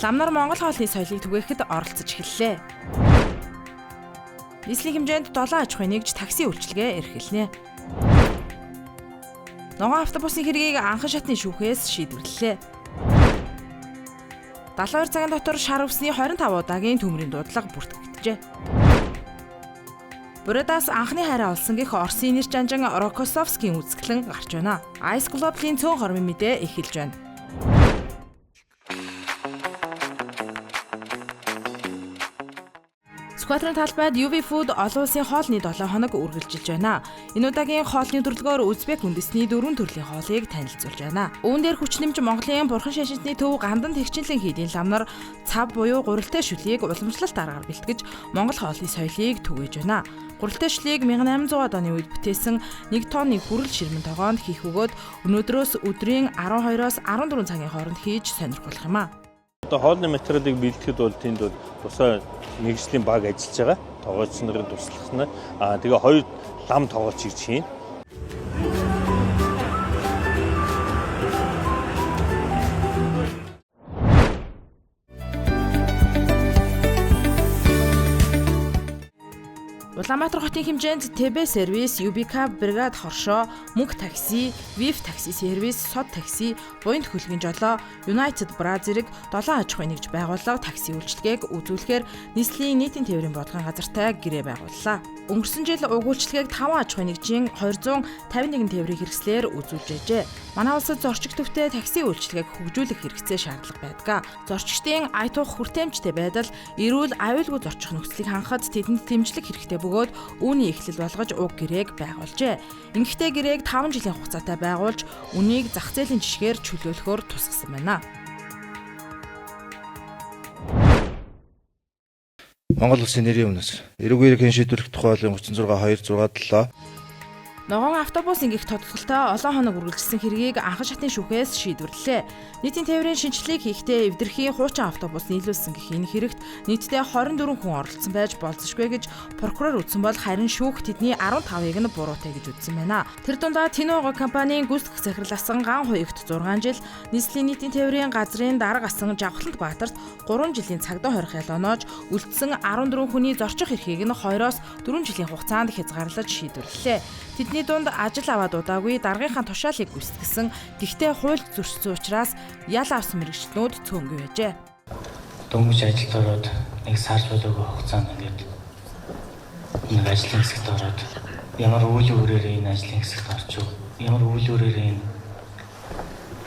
Ламнар Монгол хоолны соёлыг түгээхэд оролцож эхэллээ. Нийслэлийн хэмжээнд 7 аж ахуйн нэгж такси үйлчилгээ эрхэлнэ. Ногоон автобусын хэргийг анхан шатны шүүхээс шийдвэрлэлээ. 72 цагийн дотор шар өвсний 25 удаагийн төмрийн дуудлага бүртгэгджээ. Буридаас анхны хайраа олсон гэх Оросын нэр чанжин Рокоссовскийн үзэсгэлэн гарч байна. Ice Global-ийн цөөн хормын мэдээ эхэлж байна. Сүхбаатарын талбайд UV Food олон улсын хоолны 7 хоног үргэлжилж байна. Энэ удаагийн хоолны төлөвлөгөөр Узбек үндэсний дөрвөн төрлийн хоолыг танилцуулж байна. Үүн дээр хүч нэмж Монголын бурхан шашинтны төв Гандан тэгчинлэн хийдийн ламнар цав буюу гурилтай шүлийг уламжлалт аргаар бэлтгэж Монгол хоолны соёлыг түгээж байна. Гурилтай шүлийг 1800-аад оны үед бүтээсэн 1 тонны хүрэл ширмэн тогоонд хийх өгөөд өнөөдрөөс өдрийн 12-оос 14 цагийн хооронд хийж сонирхуулах юм а. Одоо хоолны материалыг бэлтгэхэд бол тэнд бол тусаа мэргэжлийн баг ажиллаж байгаа. Тогооч нарын туслах нь. Аа тэгээ хоёр лам тогооч гэж хийн. Улаанбаатар хотын хэмжээнд ТБ сервис, UBK бригад хоршоо, мөнх такси, Виф такси сервис, Сод такси, Буянт хөлгийн жолоо, United Bra зэрэг 7 аж ахуйн нэгж байгууллага такси үйлчилгээг үзүүлэхээр нийслэлийн нийтийн тээврийн бодлогын газартай гэрээ байгууллаа. Өнгөрсөн жил уг үйлчилгээг 5 аж ахуйн нэгжийн 251 тээврийн хэрэгслээр үзүүлж байжээ. Манай улсад зорчигч төвтэй такси үйлчилгээг хөгжүүлэх хэрэгцээ шаардлага байдаг. Зорчигчдын ая тух хүртээмжтэй байдал, эрүүл аюулгүй зорчих нөхцөлийг хангахад тэдэнд дэмжлэг хэрэгтэй бөгөөд үүний эхлэл болгож уг гэрээг байгуулжээ. Ингэхдээ гэрээг 5 жилийн хугацаатай байгуулж, үнийг зах зээлийн жишгээр чөлөөлөхөөр тусгасан байна. Монгол улсын нэрийн өмнөөс эрүүг эрхийн шийдвэрлэх тухай хуулийн 36 2 6 7 Ногоон автобус ингэх тодтолтой олон хоног үргэлжилсэн хэргийг анхан шатны шүүхээс шийдвэрлэлээ. Нийтийн тээврийн шинжилгээг хийхдээ эвдэрхийн хуучин автобус нийлүүлсэн гэх энэ хэрэгт нийтдээ 24 хүн оролцсон байж болзошгүй гэж прокурор үзсэн бол харин шүүх тэдний 15-ыг нь буруутай гэж үзсэн байна. Тэр дундаа Тиного компанийн гүйцэтгэх захирал асан Ган хуягт 6 жил, нийслэлийн нийтийн тээврийн газрын дарга асан Жавхлант Баатарт 3 жилийн цагдаа хорих ял оноож үлдсэн 14 хүний зорчих эрхийг нь 2-оос 4 жилийн хугацаанд хязгаарлаж шийдвэрлэлээ. Тэдний дунд ажил аваад удаагүй даргынхаа тушаалыг гүйцэтгсэн. Гэхдээ хуульд зөрчсөн учраас ял авсан мэргэжилтнүүд цөөнгүй байжээ. Дөнгөж ажилд ороод нэг сар болоогүй хугацаанд ингээд нэг ажлын хэсэгт ороод ямар үйл үүрээр энэ ажлын хэсэгт орчих, ямар үйл үүрээр энэ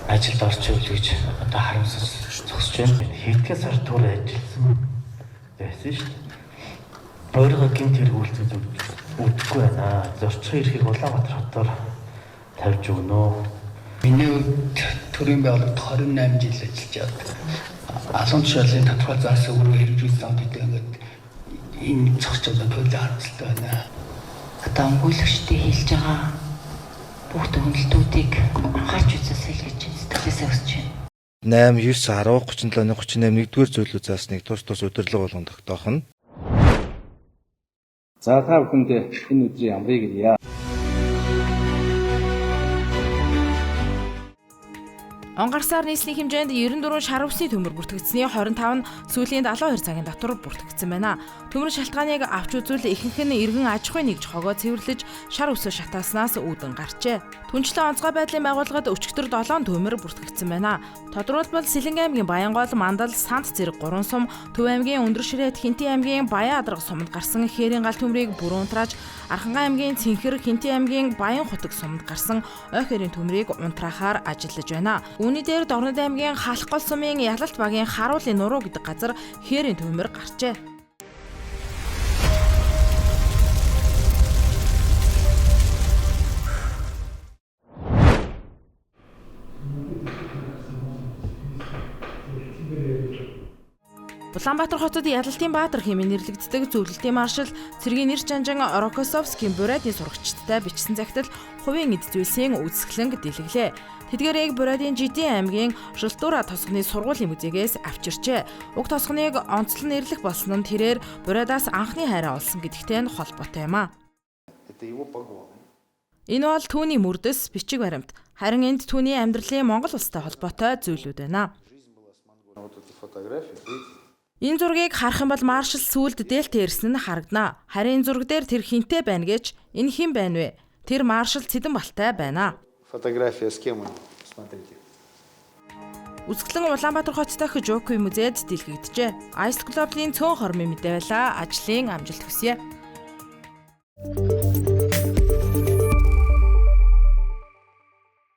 ажилд орчих гэж одоо харамсаж зогсож байна. Хэдхэн сар түр ажилласан байсан шүү дээ. Өөрийгөө гэмт хэрэг үйлдэж үдэхгүй байна. Зорчих эрхийг Улаанбаатар хотоор тавьж өгнө. Миний хувьд төрийн байгууллагад 28 жил ажиллаж байгаад алуун тушаалын тодорхой заасан үүрэг хэрэгжүүлсэн замд гэдэг ингээд энэ зогсож байгаа туйлын харамсалтай байна. Одоо өмгөөлөгчдийн хэлж байгаа бүх дүгнэлтүүдийг анхаарч үзээсэй л гэж сэтгэлээсээ хүсэж байна. 8 9 10 37 38 1-р зүйлүүд заасныг тус тус удирдлага болгон тогтоох нь. За та бүхэнд энэ өдрийн амрыг ирье. Онгарсаар нийслэлийн хэмжээнд 94 шар өвсний төмөр бүртгэгдсэний 25 нь сүүлийн 72 цагийн дотор бүртгэгдсэн байна. Төмөр шалтгааныг авч үзвэл ихэнх нь иргэн аж ахуйн нэгж хогоо цэвэрлэж шар өвсөө шатааснаас үүдэн гарчээ. Түнчлэн онцгой байдлын байгууллагад өчигдөр 7 төмөр бүртгэгдсэн байна. Тодорхойлбол Сэлэнгэ аймгийн Баянгол, Мандал, Сант зэрэг 3 сум, Төв аймгийн Өндөр ширээт, Хинтээ аймгийн Баян адраг суманд гарсан Хээрийн гал төмрийг бүрэн унтрааж, Архангай аймгийн Цэнхэр, Хинтээ аймгийн Баян хутаг суманд гарсан Ой хээрийн төмрийг унтраахаар ажиллаж байна. Үүний дээр Дорнод аймгийн Халахгол сумын Ялалт багийн Харуулын нуруу гэдэг газар хээрийн төмөр гарчээ. Улаанбаатар хотод Ялалтын Баатар хэмээн нэрлэгддэг зөвлөлтийн маршал цэргийн нэр чанжин Рокоссовскийн бурайдын сурагчдтай бичсэн захидал хувийн эд зүйлсийн үзэсгэлэнг дэлгэглээ. Тэдгээрийг Бурайдын Жидийн аймгийн Жилтура тосгоны сургуулийн музейгээс авчирчээ. Уг тосгоныг онцлон нэрлэх болсон нь тэрээр Бурайдаас анхны хайраа олсон гэдэгтэй нь холбоотой юм а. Энэ бол түүний мөрдөс бичиг баримт. Харин энд түүний амьдралын Монгол улстай холбоотой зүйлүүд байна. Вот эти фотографии, видите? Энэ зургийг харах юм бол маршал сүүлд Дельта ирсэн нь харагдана. Харин энэ зураг дээр тэр хэнтэй байна гэж энэ хэн байна вэ? Тэр маршал Цэдэнбалтай байна. Фотография с кем он? Смотрите. Үзэсгэлэн Улаанбаатар хот дахь Жуков музейд дэлгэгдэжээ. Ice Global-ийн цөөн хормын мэдээ байлаа. Ажлын амжилт хүсье.